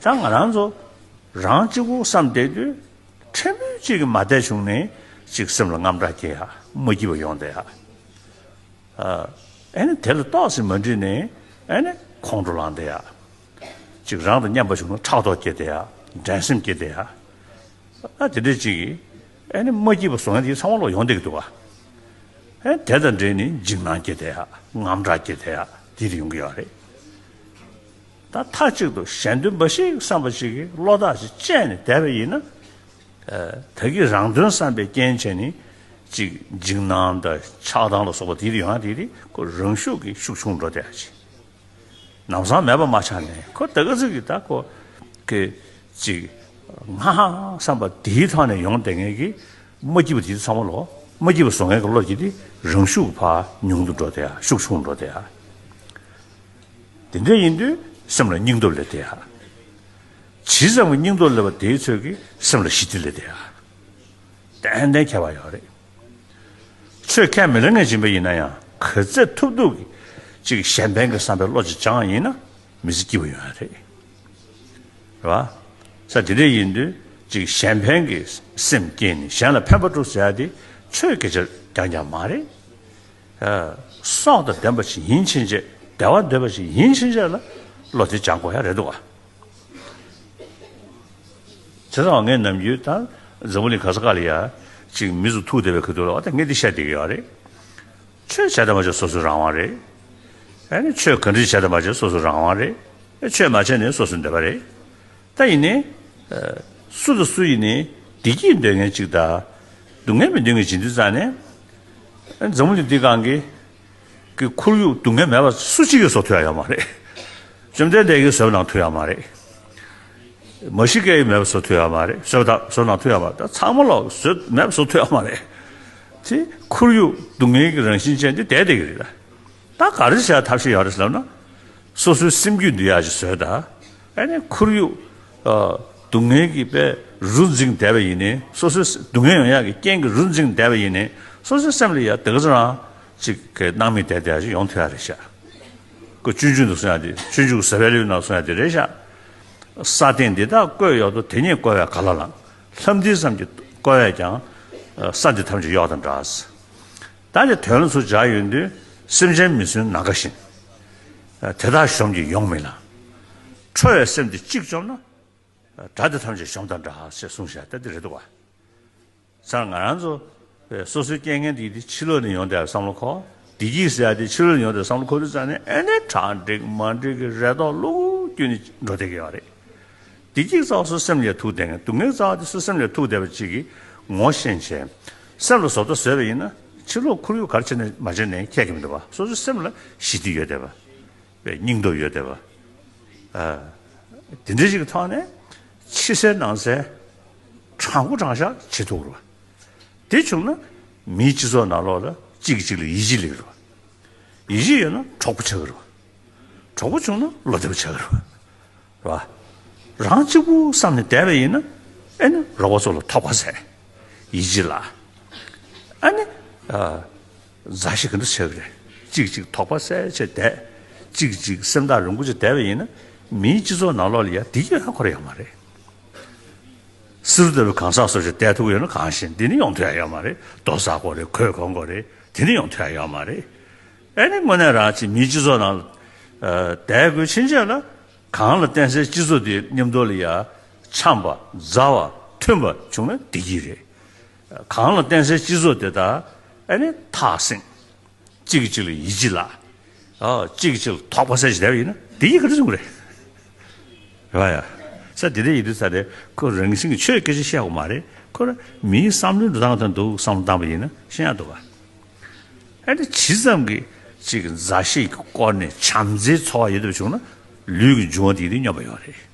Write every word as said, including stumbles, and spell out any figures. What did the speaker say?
ད་ང་རང་ཚོ་རང་གཅིག་པུ་བསམ་བསྡད་དུས་ཕྲན་བུ་གཅིག་གིས་མ་བསྡད་བྱུང་ནས་གཅིག་སེམས་ལ་དངངས་སྐྲག་སྐྱེ་ཡ། མ་སྐྱིད་པ་ཡོང་བསྡད་ཡ། ཨ་ནི་དེ་ལ་ཏོག་ཙམ་མ་འགྲིག་ནས་ཨ་ནི་ཁོང་ཁྲོ་ལངས་བསྡད་ཡ། གཅིག་རང་དང་མཉམ་པ་བྱུང་ན་ཕྲག་དོག་སྐྱེ་བསྡད་ཡ། འགྲན་སེམས་སྐྱེ་བསྡད་ཡ། ཨ་དེ་འདྲ་གཅིག་གིས་ཨ་ནི་མ་སྐྱིད་པ་བཟོ་མཁན་དེ་ཚང་མ་ལོག་ཡོང་བསྡད་ཀྱི་འདུག་ག་ཨ་ནི་དེ་དང་འབྲེལ་ནས་འཇིགས་སྣང་སྐྱེ་བསྡད་ཡ། དངངས་སྐྲག་སྐྱེ་བསྡད་ཡ། དེ་འདྲ་ཡོང་གི་ཡོད་རེད། ད་མཐའ་གཅིག་ཏུ་གཞན་དོན་འབའ་ཞིག་བསམ་པ་ཞིག་གིས་བློ་ཐག་ཅིག་བཅད་ནས་བསྡད་པ་ཡིན་ན། ད་གིན་རང་དོན་བསམ་པའི་རྐྱེན་བྱས་ནས་ཅིག་འཇིགས་སྣང་དང་ཆགས་སྡང་ལ་སོགས་པ་དེ་ཡོང་ཡ་དེ་དེ་ཁོ་རང་ཤུགས་ཀྱིས་ཤུགས་ཆུང་འགྲོ་བསྡད་ཡ་ཅིག་ལམ་སང་མེད་པ་མ་ཆགས་ནས་ཁོ་ད་ག་ཚོད་ཀྱིས་ད་ཁོ་གི་ཅིག་ང་བསམ་པ་དེའི་ཐོག་ནས་ཡོང་བསྡད་མཁན་གྱི་མ་སྐྱིད་པ་དེ་ཚང་མ་ལོག་མ་སྐྱིད་པ་བཟོ་མཁན་གྱི་བློ་སྐྱེ་དེ་རང་ཤུགས་ཕར་ཉུང་དུ་འགྲོ་བསྡད་ཡ། ཤུགས་ཆུང་འགྲོ་བསྡད་ཡ། དེ་འདྲ་ཡིན་དུས་སེམས་ལ་སྙིང་སྟོབས་སླེབས་བསྡད་ཡ། ཇི་ཙམ་གྱི་སྙིང་སྟོབས་སླེབས་པ་དེའི་ཚོད་ཀྱིས་སེམས་ལ་ཞི་བདེ་སླེབས་བསྡད་ཡ། ཏན་ཏན་ཁྱད་པར་ཡོད་རེད། ཆོས་ཁས་མི་ལེན་མཁན་ཡིན་པ་ཡིན་ན་ཡང་ག་ཚད་ཐུབ་ཐུབ་ཀྱིས་ཅིག་གཞན་ཕན་གྱི་བསམ་པའི་བློ་ཅིག་སྦྱངས་ཡིན་ན་མི་ཚེ་སྐྱིད་པོ་ཡོང་ཡ་རེད། རེད་བ། ས་དེ་འདྲ་ཡིན་དུས་ཅིག་གཞན་ཕན་གྱི་སེམས་བསྐྱེད་ནས་གཞན་ལ་ཕན་པ་སྒྲུབ་ཟེར་ཡ་དེ་ཆོས་སྐད་ཆ་རྐྱང་རྐྱང་མ་རེད། ཨ། སྲོག་དང་ལྡན་པ་ཞིག་ཡིན་ཕྱིན་ཆད། བདེ་བ་འདོད་པ་ཞིག་ཡིན་ཕྱིན་ཆད་ལ་བློ་དེ་སྦྱང་དགོས་ཡ་རེད་འདུག་བ། བྱས་ཙང་ངས་ནམ་རྒྱུན་ད་འཛམ་བུ་གླིང་ག་ས་ག་ལ་ཡ་ཅིག་མི་ཚོ་ཐུག་བསྡད་པའི་ཁ་ཐུག་ལ་འོ་ད་ངས་འདི་བཤད་བསྡད་ཀྱི་ཡོད་རེད། ཆོས་བྱས་དང་མ་བྱས་སོ་སོའི་རང་དབང་རེད། ཨ་ནི་ཆོས་ག་འདྲ་བྱས་དང་མ་བྱས་སོ་སོའི་རང་དབང་རེད། ཆོས་མ་བྱས་ནས་སོ་སོའི་འདོད་པ་རེད། ད་ཡིན་ནའི། ཨ། སུ་དང་སུ་ཡིན་ནའི་བདེ་སྐྱིད་འདོད་མཁན་གཅིག་དང་། སྡུག་བསྔལ་མི་འདོད་མཁན་བྱེད་དུས་ཙང་ནས། ཨ། འཛམ་བུ་གླིང་འདི་སྒང་གི་གི་ཁོར་ཡུག་སྡུག་བསྔལ་མེད་པ་སུ་གཅིག་གིས་བཟོ་ཐུབ་ཡ་ཡོད་མ་རེད། བཅོམ་ལྡན་འདས་ཀྱིས་བཟོས་པ་ནང་ཐུབ་ཡ་མ་རེད། མ་ཤི་ཀ་ཡིས་མེད་པ་བཟོ་ཐུབ་ཡ་མ་རེད། བཟོས་པ་དང་བཟོས་ནང་ཐུབ་ཡ་མ་རེད། ད་ཚང་མ་ལོག་བཟོས་མེད་པ་བཟོ་ཐུབ་ཡ་མ་རེད། དེ་ཁོར་ཡུག་སྡུག་བསྔལ་གྱི་རང་བཞིན་ཅན་དེ་བསྡད་བསྡད་ཀྱི་རེད་ད། ད་ག་རེ་བྱ་ཐབས་ཤེས་ཡོད་རེད་ཟེར་ན། སོ་སོའི་སེམས་རྒྱུད་འདུལ་ཡག་ཅིག་བཟོས་དང་། ཨ་ནི་ཁོར་ཡུག་ཨ། སྡུག་བསྔལ་གྱི་དཔེ་རུ་འཛིངས་བསྡད་པ་ཡིན་ནའི་སོ་སོའི་སྡུག་བསྔལ་ཡོང་ཡག་གི་རྐྱེན་གྱིས་རུ་འཛིངས་བསྡད་པ་ཡིན་ནའི་སོ་སོའི་སེམས་ལ་ཡ་དེ་ག་ཚོད་རང་ཅིག་གི་སྣང་མེད་བསྡད་བསྡད་ཡག་ཅིག་ཡོང་ཐུབ་ཡག་རེད་ཤག་ཁོ་སྤྱོད་འཇུག་ནང་གསུངས་ཡག་དེ། སྤྱོད་འཇུག་ཟབ་པའི་ལེའུ་ནང་གསུངས་ཡག་དེ་རེད་ཤག་ས་སྟེང་འདི་དག་བཀོད་ཡོད་དོ། དེ་ཉིད་བཀོལ་བས་ག་ལ་ལང་། ལྷ་འདི་ཙམ་གྱིས་བཀོལ་བས་ཀྱང་། ས་འདི་ཐམས་ཅད་གཡོགས་དང་འདྲ། ད་དེ་དོན་ལ་ཚུར་སྦྱར་ཡོང་དུས་སེམས་ཅན་མི་སྲུན་ནམ་མཁའ་བཞིན། དེ་དག་གཞོམ་གྱིས་ཡོང་མི་ལང་། ཁྲོ་བའི་སེམས་འདི་གཅིག་བཅོམ་ན། དགྲ་འདི་ཐམས་ཅད་གཞོམ་དང་འདྲ་ཞེས་གསུངས་བཞག་ད་འདི་རེད་འདུག་བ། ཚང་ང་རང་ཚོ་སོ་སོའི་རྐྱེན་ངན་འདི་འདི་ཕྱི་ལོགས་ནས་ཡོང་བསྡད་བསམ་བློ་འཁོར། བདེ་སྐྱིད་ཟེར་ཡ་དེ་ཕྱི་ལོགས་ནས་ཡོང་བསྡད་བསམ་བློ་འཁོར་དུས་ཙང་ནས་ཨེ་ནས་གྲ་སྒྲིག་མ་སྒྲིག་གི་རེ་དོགས་ལུག་རྒྱུ་ནས་འགྲོ་བསྡད་ཀྱི་ཡོད་རེད། བདེ་སྐྱིད་རྩ་བ་སོ་སེམས་ལས་ཐུག་བསྡད་མཁན། སྡུག་བསྔལ་རྩ་བ་དེ་སོ་སེམས་ལས་ཐུག་བསྡད་པ་ཅིག་གིས་ངོ་ཤེས་བྱས། སེམས་ལ་བཟོ་ལྟ་བཟོས་པ་ཡིན་ན་ཕྱི་ལོགས་ཁོར་ཡུག་ག་རེ་བྱས་ནས་མ་བྱས་ནས་ཁྱད་ཀྱི་མི་འདུག་བ། སོ་སོའི་སེམས་ལ་ཞི་བདེ་ཡོད་བསྡད་པ། པའི་སྙིང་སྟོབས་ཡོད་བསྡད་པ། ཨ། དེ་འདྲ་ཞིག་གི་ཐོག་ནས་ཕྱི་གསལ་ནང་གསལ་དྲང་པོ་དྲང་བཞག་བྱེད་ཐུབ་རེད་བ། དེ་བྱུང་ན་མིའི་སྤྱི་ཚོགས་ནང་ལོགས་ལ་གཅིག་གིས་གཅིག་ལ་ཡིད་ཆེས་སླེབས་རེད་བ། ཡིད་ཆེས་ཡོད་ན་གྲོགས་པོ་ཆགས་ཀྱི་རེད་བ། གྲོགས་པོ་བྱུང་ན་བློ་བདེ་པོ་ཆགས་ཀྱི་རེད་བ། རེད་བ། རང་གཅིག་པུ་བསམ་ནས་བསྡད་པ་ཡིན་ན་ཨེ་ནི་རོགས་པ་ཚོ་ལ་ཐོགས་པ་ཟད། ཡིད་ཆེས་ལ། ཨ་ནི། ཨ། མཛའ་བཤེས་ག་འདྲ་བྱེད་ཀྱི་རེད། གཅིག་གཅིག་དོགས་པ་སེལ་བྱས་བསྡད། གཅིག་གཅིག་སེམས་ཐག་རིང་པོ་བྱས་བསྡད་པ་ཡིན་ན། མིའི་སྤྱི་ཚོགས་ནང་ལོགས་ལ་ཡ་བདེ་སྐྱིད་ཡང་འཁོར་ཡོད་མ་རེད། བསེ་རུ་ལྟ་བུའི་གང་ཟག་སོ་སོ་བསྡད་ཐུབ་ཀྱི་ཡོད་ན་གང་ཞིག་འདི་ནི་ཡོང་ཐུབ་ཡ་ཡོད་མ་རེད། རྡོ་ཟ་དགོས་རེད། གོས་གོན་དགོས་རེད། དེ་ནི་ཡོང་ཐུབ་ཡ་ཡོད་མ་རེད། ཨ་ནི་དངོས་གནས་རང་ཅིག་མིའི་སྤྱི་ཚོགས་ནང་ལ། ཨ། བསྡད་དགོས་ཕྱིན་ཆད་ལ། གང་ལ་བརྟེན་སའི་སྤྱི་ཚོགས་དེ་མཉམ་དུ་ལ་ཡ་འཆམ་པ་མཛའ་བ་མཐུན་པ་བྱུང་ན་བདེ་སྐྱིད་རེད། གང་ལ་བརྟེན་སའི་སྤྱི་ཚོགས་དེ་དག་ཨ་ནི་ཐག་སྲིང་། གཅིག་གིས་གཅིག་ལ་ཡིད་ཆེས་ལ། ཨ། གཅིག་གིས་གཅིག་ལ་དོགས་པ་སེལ་བྱས་བསྡད་པ་ཡིན་ན་བདེ་སྐྱིད་ག་རེ་བྱུང་གི་རེད། རེད་བ་ཡ། ས་དེ་འདྲ་ཡིན་དུས་ས་དེ་ཁོ་རང་བཞིན་གྱི་ཆོས་སྐད་ཆ་བཤད་དགོས་མ་རེད། ཁོ་རང་མིའི་བསམ་བློའི་འགྲོ་སྟངས་དང་འདུག་བསམ་བློ་བཏང་པ་ཡིན་ན་ཤེས་ཡག་འདུག་བ། ཨ་ནི་ཇི་ཙམ་གྱིས་གཅིག་མཛའ་བཤེས་ཀྱི་སྐོར་ནས་བྱམས་བརྩེའི་ཚོར་བ་ཡོད་ཐབས་བྱུང་ན་ལུས་ཀྱི་འབྱུང་བ་དེ་དེ་སྙོམས་པ་ཡོང་རེད།